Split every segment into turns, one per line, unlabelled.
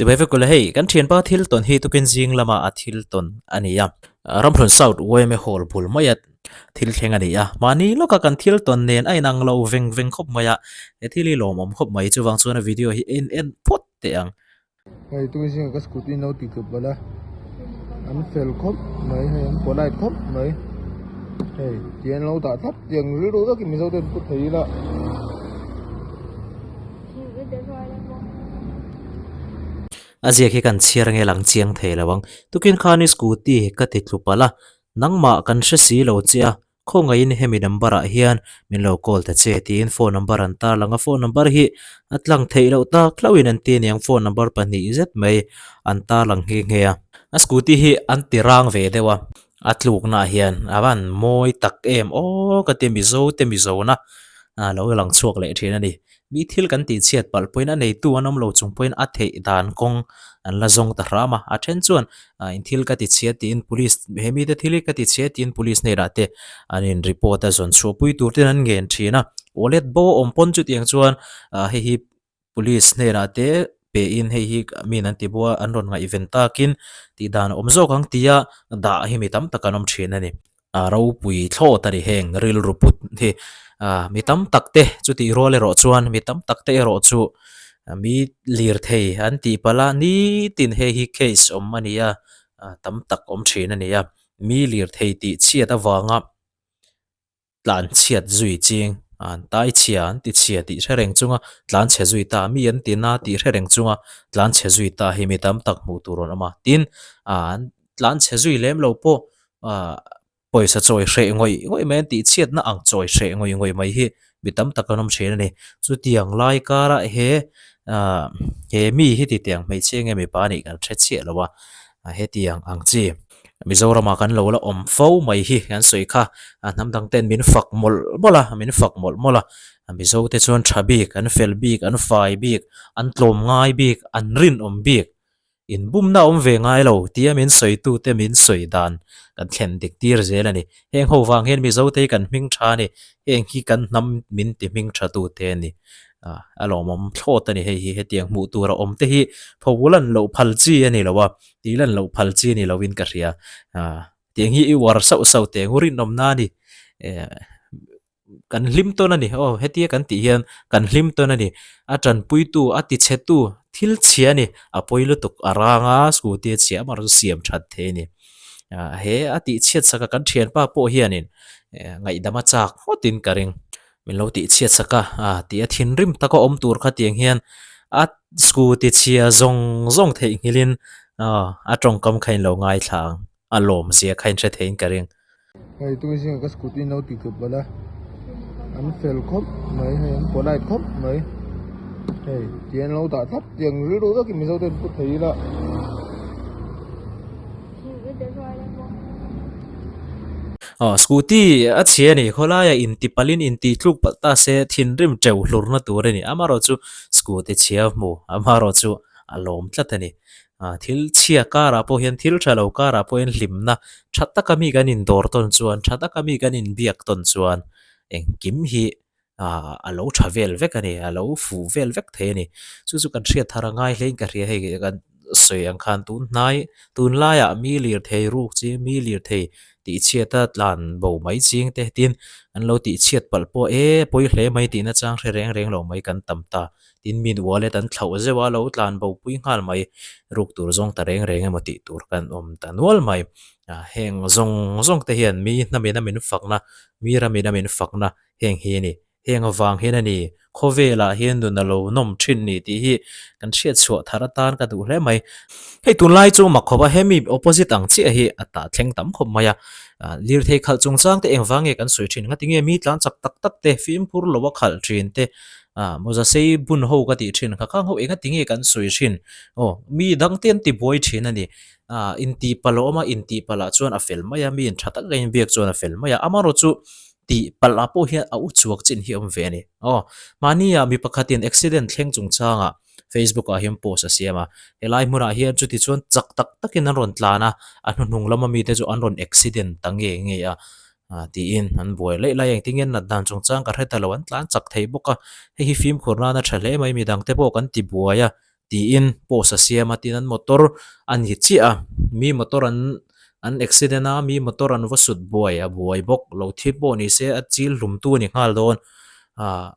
Chibai vek ula hei, kan thianpa thil tawn hi tukin zing lama a thil tawn a ni a. Ramhlun South yma Hall bul maia thil thleng a ni a. Mahni lawka kan thil tawn nen a inang lo veng veng khawp mai a, he thil hi lawmawm khawp mai. Chuvang chuan a video hi en en phawt teh ang.
Hei tukin zingah ka scooty no ti tluk bal a, an fel khawp mai hei an polite khawp mai hei ti an lo dah thlap tiang rilru takin mizo ten pu thei ila.
A ziak hi kan chhiar nge lang chiang thei lo ang. Tukin khan i scooty ka ti tlu palh a, nangmah kan hre si lo che a, Khawngaihin hemi number ah hian min lo call ta che tiin phone number an tarlang a, phone number hi a tlang theih loh tak hlauhin an ti aniang phone number pahnih zet mai an tarlang nghe nghe a. A scooty hi an ti rang ve deuh a, a tlukna ah hian a van mawi tak em aw ka ti Mizo te Mizona a lo lang chhuak leh thin a ni. Mi thil kan tih chhiat palh pawhin a neitu an awm lo chung pawhin a theih dan kawng an la zawng ta hram a, a then chuan ah in thil ka ti chhia tiin police he mite thil hi ka ti chhia tiin police hnenah te an in report a zawn chhuah pui tur ten an ngen thin a, wallet bo a awm pawn chutiang chuan ah hei hi police hnenah te pe in hei hi min an ti bo a an rawn ngaihven takin tih dan a awm zawk ang tia dah hi mi tam tak an awm thin a ni. A ropui thlawt a ni heng rilru put hi ah mi tam tak te chutih rual erawh chuan mi tam tak te erawh chu mi lirthei an tih palh a nitin hei hi case awm a ni a ah tam tak awm thin a ni a mi lirthei tih chhiat avanga tlan chhiat zui ching an tai chhia an ti chhia tih hre reng chunga tlan chhe zui ta mi an ti na tih hre reng chunga tlan chhe zui ta hi mi tam tak hmuh tur an awm a tin ah an tlan chhe zui lem lo pawh ah pawisa chawi hreh ngawih ngawih mai an tih chhiatna ang chawi hreh ngawih ngawih mai hi mi tam tak an awm thin a ni chutiang lai karah he ah he mi hi ti tiang hmeichhia nge mipa a nih kan hre chiah lo a hetiang ang chi Mizoramah kan lo la awm fo mai hi kan sawi kha a hnam dang ten min fak mawlh mawlh a min fak mawlh mawlh a Mizo te chuan tha bik an fel bik an fai bik an tlawm ngai bik an rinawm bik Inbumna awm ve ngai lo tia min sawitute min sawi dan kan thlen dik tir zel a ni. Heng ho vang hian Mizote hi kan hming tha a ni. Heng hi kan hnam min ti hming tha tute a ni. A lawmawm thlawt a ni hei hi. Hetiang hmuh tur a awm te hi pho lan loh phal chi a ni lo a, tih lan loh phal chi a ni loin ka hria. Tiang hi i uar sauh sauh teh ang u rinawmna a ni. Kan hlim tawn a ni aw hetia kan tih hian kan hlim tawn a ni a tanpuitu a tichhetu thil chhia a ni a pawi lutuk a rang a scooty a chhia amaherawhchu chu siam that thei a ni ah he a tih chhiat sak a kan thianpa pawh hianin ngaihdam a chak ngawtin ka ring min lo tih chhiat sak a ah tih a thinrim taka awm tur kha tiang hian a scooty chhia zawng zawng theihnghilhin ah a tawngkam kha in lo ngaithla ang. A lawm zia kha in hre theiin ka ring.
Hei tukin zingah ka scooty no ti tluk bal a, an fel khawp mai hei an polite khawp mai hei ti an lo dah thlap tiang rilru takin mizo ten pu thei ila.
Aw scooty a chhia a ni khawlaia inti palhin inti tluk palh ta se thinrim teuh hlurna tur a ni amaherawhchu scooty chhia hmu amaherawhchu a lawm tlat a ni. Ah thil chhia karah pawh hian thil tha lo karah pawh hian hlimna tha taka mi kan indawr tawn chuan tha taka mi kan inbiak tawn chuan engkim hi ah a lo tha vel vek a ni a lo fuh vel vek thei a ni chu chu kan hriat thar a ngai hlein ka hria hei kan sawi ang khan tun hnai tunlaiah mi lirthei ruk chi mi lirthei tih chhiata tlan bo mai ching te tin an lo tih chhiat palh pawh e pawi hle mai tihna chang hre reng reng lo mai kan tam ta. Tin min wallet an thlauh zeuh a, lo tlan bo pui nghal mai. Ruk tur zawng ta reng reng emaw tih tur kan awm ta nual mai. Heng zawng zawng te hian mi hnamin a min fakna, mi ramin a min fakna heng hi a ni. Heng avang hian a ni, khawvelah hian nun a lo nawm thin ni tih hi kan hriat chhuah thar atan ka duh hle mai. Hei tunlai chu mak khawp a, hemi opposite ang chiah hi a tah thleng tam khawp mai a. Lirthei khalh chungchang te engvang nge kan sawi thin? Ngatinge mi tlan chak tak tak te, fimkhur lo a khalh thin te, Ah, mawza sei bun ho ka tih thin kha khang ho enga tinge kan sawi thin aw mi dang te an ti buai thin a ni ah intih palh a awm a intih palh ah chuan a fel mai a mi in tha tak a inbiak chuan a fel mai a amaherawh chu tih palh ah pawh hian a u chhuak chin hi a awm ve a ni aw mahni ah mi pakhat in accident thleng chungchang ah facebook ah hian post a siam a helai hmun ah hian chuti chuan chak tak tak in an rawn tlan a a hnuhnung lama mite chu an rawn accident ta nge nge a Ah tiin an buai laih lai a engtin nge an nat dan chungchang ka hre ta lo an tlan chak thei bawk a hei hi fimkhur nana tha hle mai midang te pawh kan ti buai a. tiin post a siam a tin an motor a ni chiah a mi motor an an accident a mi motor an va sut buai a buai bawk lo thi pawh ni se a chil hlum tu a ni nghal dawn ah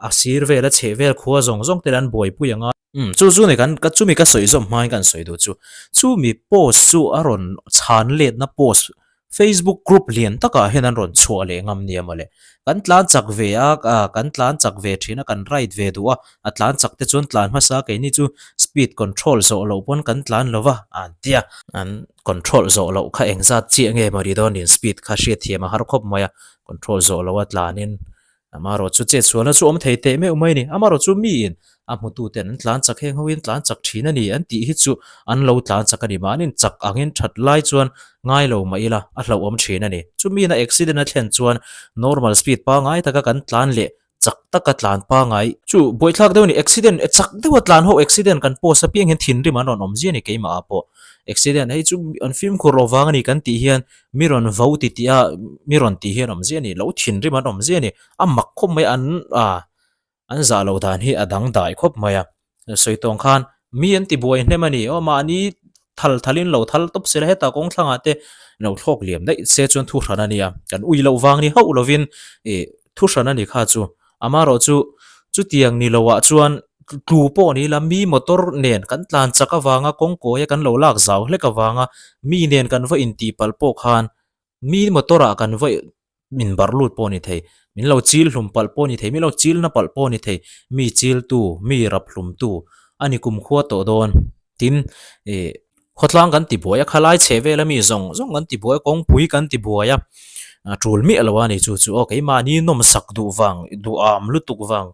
a sir vel a chheh vel khua zawng zawng te an buaipui ang a. Umm chu chu ni kan ka chumi ka sawi zawm hmain kan sawi duh chu chumi post chu a rawn chhan letna post Facebook group lian takah hian an rawn chhuah leh ngam nia mawle. Kan tlan chak ve a, kan tlan chak ve thin a, kan ride ve duh a, a tlan chak te chuan tlan hmasa keini chu speed control zawh loh pawn kan tlan lo va, an ti a. An control zawh loh kha engzat chiah nge maw ni dawn nin speed kha hriatthiam a har khawp mai a, control zawh loh a tlanin Amaherawh chu chetsualna chu awm thei teh meuh mai a ni. Amaherawh chu miin a hmututen an tlan chak heng hoin tlan chak thin a ni an tih hi chu an lo tlan chak a ni. Mahniin chak angin that lai chuan ngai lo mah ila a hlauhawm thin a ni. Chumiin a accident a thlen chuan normal speed pangai taka kan tlan leh chak taka tlan pangai chu buaithlak deuh a ni. Accident chak deuha tlan ho accident kan post apiang hian thinrim an rawn awm zia a ni keimah ah pawh. Accident hei chu an fimkhur lo vang a ni kan tih hian Mi rawn vo ti tih a, mi rawn tih hian awm ziah a ni, lo thinrim an awm ziah a ni. A mak khawp mai an ah an zah loh dan hi a dang dai khawp mai a. Sawi tawng khan mi an ti buai hnem a ni, aw mahni thal thalin lo thal tawp sela hetah kawng thlangah te lo thlawk liam daih se chuan thu hran a nia. Kan ui loh vang ni hauh lovin ih thu hran a ni kha chu. Amaherawh chu chutiang ni loah chuan tlu pawh ni ila mi motor nen kan tlan chak avanga kawngkawia kan lo lak zau hlek avanga mi nen kan va intih palh pawh khan mi motor ah kan va inbarh lut pawh a ni thei, min lo chil hlum palh pawh a ni thei, min lo chil na palh pawh a ni thei, mi chil tu, mi rap hlum tu a ni kumkhua tawh dawn. Tin, ih khawtlang kan ti buai a, khalai chhe vel ami zawng zawng kan ti buai a, kawngpui kan ti buai a, tul miah lo a ni chu chu aw keimahni nawmsak duh vang, duham lutuk vang,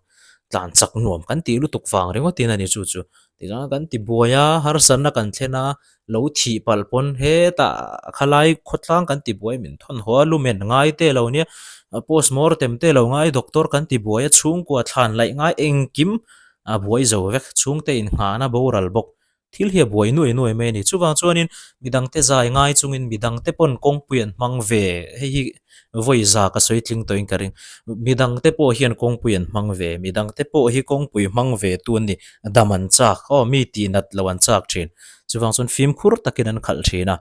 tlan chak nuam kan tih lutuk vang ringawt in a ni chu chu. Tichuan kan ti buai a, harsatna kan thlen a, lo thih palh pawn hetah khalai khawtlang kan ti buai min thawn haw a, lumen ngai te lo nia, post mortem te lo ngai, doctor kan ti buai a, chhungkua thlan laih ngai engkim a buai zo vek, chhungte innghahna boral bawk. Thil hi a buai nuai nuai mai a ni. Chuvang chuanin midangte zai ngai chungin midangte pawn kawngpui an hmang ve, hei hi vawi za ka sawi tling tawhin ka ring. Midangte pawh hian kawngpui an hmang ve, midangte pawh hi kawngpui hmang ve tu an ni. Dam an chak, aw mi tih nat lo an chak thin. Chuvang chuan fimkhur takin an khalh thin a.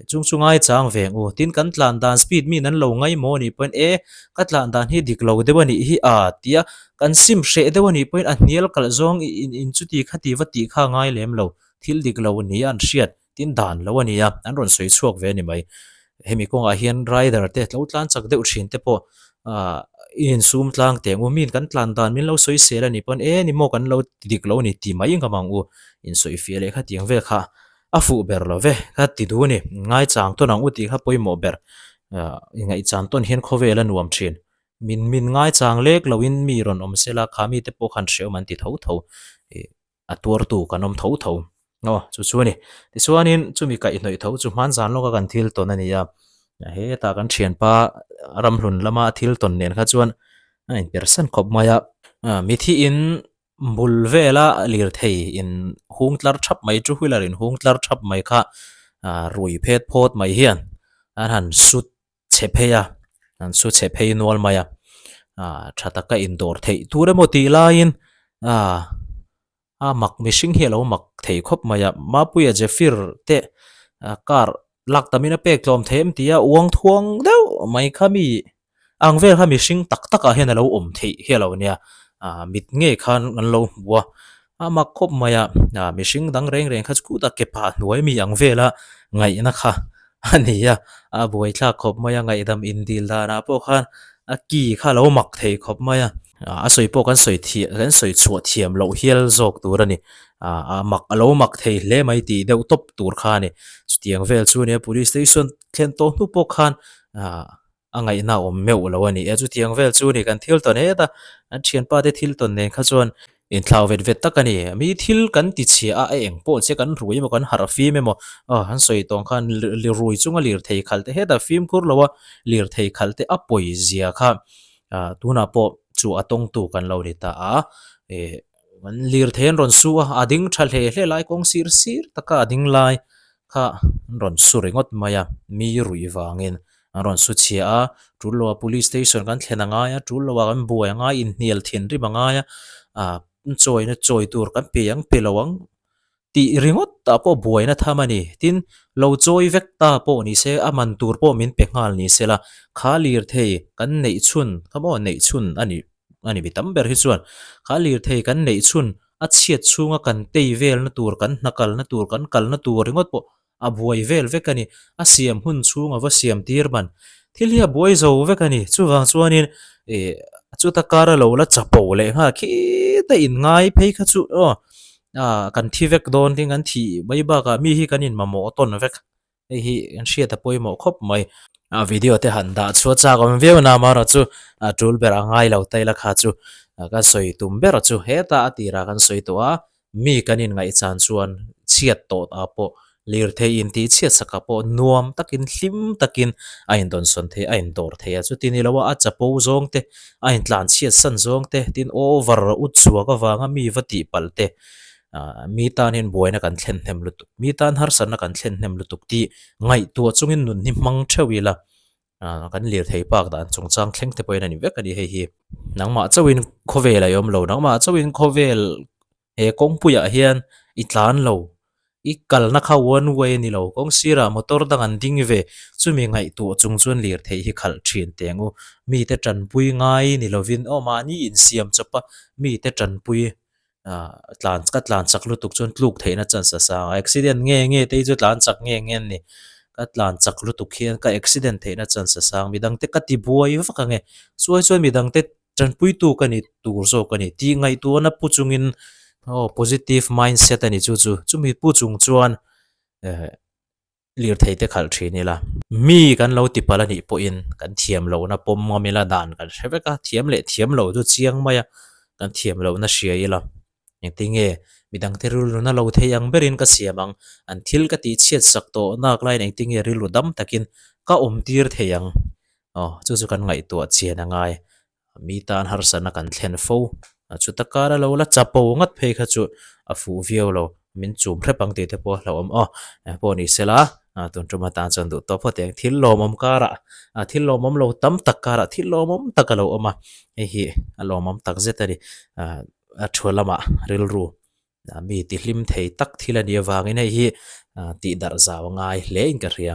Chung chu ngai chang ve ang u. Tin kan tlan dan speed min an lo ngai maw anih pawhin e ka tlan dan hi dik lo deuh anih hi a tia kan sim hreh deuh anih pawhin a hnial kalh zawng i in in chuti kha ti va tih kha a ngai lem lo. Thil dik lo ni a an hriat tin dan lo a nia an rawn sawi chhuak ve a ni mai. Hemi kawngah hian rider te tlo tlan chak deuh thin te pawh ah i insum tlang teh ang u. Min kan tlan dan min lo sawi sel anih pawhin e ni maw kan lo ti dik lo a ni ti mai ngam ang u. Insawifiah leh khatiang vel kha A fuh ber lo ve, ka ti duh a ni. Ngaichang tawn ang u tih kha pawimawh ber. Ngaihchang tawn hian khawvel a nuam thin. Min min ngaichang lek loin mi rawn awm sela, kha mite pawh khan hrehawm an ti tho tho. A tuartu kan awm tho tho. Aw, chu chu a ni. Tichuanin chumi kaihhnawih tho chu hmanzan lawka kan thil tawn a ni a. Hetah kan thianpa ramhlun lama a thil tawn nen kha chuan a inpersan khawp mai a. Mithiin Bul vela lirthei in hung tlar thap mai, two wheeler in hung tlar thap mai kha rui phet phawt mai hian an han su chhe phei a, an su chhe phei nual mai a, tha taka indawr theih tur emaw tih laiin a mak mihring hi a lo mak thei khawp mai a, Mapuia Zephyr te car lak tamin a pek tlawm thei em tih a uang thuang deuh mai kha mi Ang vel kha mihring tak takah hian a lo awm theih hi a lo nia, ah mit ngei khan an lo hmu a, a mak khawp mai a, ah mihring dang reng reng kha chu khutah ke phah hnuai mi ang vela ngaihna kha a ni a, a buaithlak khawp mai a, ngaihdam indil danah pawh khan a ki kha a lo mak thei khawp mai a, a sawi pawh kan sawi thiam kan sawi chhuah thiam loh hial zawk tur a ni, ah a mak a lo mak thei hle mai tih deuh tawp tur kha a ni, chutiang vel chu a nia police station thlen tawh hnu pawh khan ah. A ngaihna a awm meuh lo a ni e. Chutiang vel chu ni kan thil tawn het a, an thianpa te thil tawn nen kha chuan inthlau vet vet tak a ni. Mi thil kan ti chhia a, a eng pawh che kan rui emaw kan harh fim emaw aw an sawi tawng khan rui chunga lirthei khalh te hetah fimkhur lo a, lirthei khalh te a pawi zia kha tunah pawh chu a tawngtu kan lo ni ta a. Ih an lirthei an rawn su a, a ding tha hle hle lai kawng sir sir taka a ding lai kha an rawn su ringawt mai a, mi ruih vangin An rawn su chhia a, tul loah police station kan thlen a ngai a, tul loah kan buai a ngai, inhnial thinrim a ngai a, ah chawina chawi tur kan pe ang pe lo ang tih ringawt ah pawh buaina tham a ni. Tin, lo chawi vek ta pawh ni se, a man tur pawh min pe nghal ni se la, kha lirthei kan neih chhun kha maw neih chhun a ni a ni mi tam ber hi chuan kha lirthei kan neih chhun a chhiat chhunga kan tei velna tur kan hna kalna tur kan kalna tur ringawt pawh a buai vel vek a ni. A siam hun chhung a va siam tir man. Thil hi a buai zo vek a ni. Chuvang chuanin ih chuta kar a lo la chapo leh nghal khita inngai phei kha chu aw ah kan thi vek dawn ding an thih mai bakah mi hi kan inmamawh tawn vek. Hei hi kan hriat a pawimawh khawp mai. A video te han dah chhuah chak awm viau na amaherawh chu a tul ber a ngai lo ta ila kha chu ka sawi tum ber chu hetah a tirah kan sawi tawh a. Mi kan inngaihchan chuan chhiat tawh ah pawh lirthei intih chhiat sakah pawh nuam takin hlim takin a indawnsawn thei a indawr thei a. Chuti ni loa a chapo zawng te, a intlan chhiat san zawng te, tin over ut chhuak avanga mi va tih palh te ah mi tan hian buaina kan thlen hnem lutuk, mi tan harsatna kan thlen hnem lutuk tih ngaihtuah chungin nun hi hmang theuh ila ah kan lirthei park dan chungchang thleng te pawhin a ni vek a ni hei hi. Nangmah chauhin khawvel a awm lo, nangmah chauhin khawvel he kawngpuiah hian i tlan lo, i kalna kha one way a ni lo, kawng sirah motor dang an ding ve, chumi ngaihtuah chung chuan lirthei hi khalh thin teh ang u, mite tanpui ngai ni lovin aw mahni insiam chawp a, mite tanpui ah tlan ka tlan chak lutuk chuan tluk theihna chance a sang a accident nge nge te hi chu tlan chak nge nge an ni ka tlan chak lutuk hian ka accident theihna chance a sang midang te ka ti buai vak ang e chuai chuan midang te tanpuitu ka ni tur zawk a ni tih ngaihtuahna pu chungin aw positive mindset a ni chu chu chumi pu chung chuan eh. Lirthei te khalh thin ila. Mi kan lo ti palh a nih pawhin kan thiam lohna pawm ngam ila dan kan hre vek a, thiam leh thiam loh chu chiang mai a, kan thiam lohna hria ila. Engtinge midangte rilruna lo thei ang berin ka siam ang, an thil ka tih chhiat sak tawh nak laiin engtinge rilru dam takin ka awm tir thei ang. Aw, chu chu kan ngaihtuah chian a ngai. Mi tan harsatna kan thlen fo. Chuta kar a lo la chapo ngat phei kha chu a fuh viau lo. Min chum hrep ang tih te pawh a hlauhawm aw. Pawh ni sela, tun tum atan chuan duh tawp phawt ang. Thil lawmawm karah, thil lawmawm lo tam tak karah thil lawmawm tak a lo awm a. Hei hi a lawmawm tak zet a ni. A thu lamah rilru mi tihlim thei tak thil a nih avangin hei hi tihdarh zau a ngai hle in ka hria.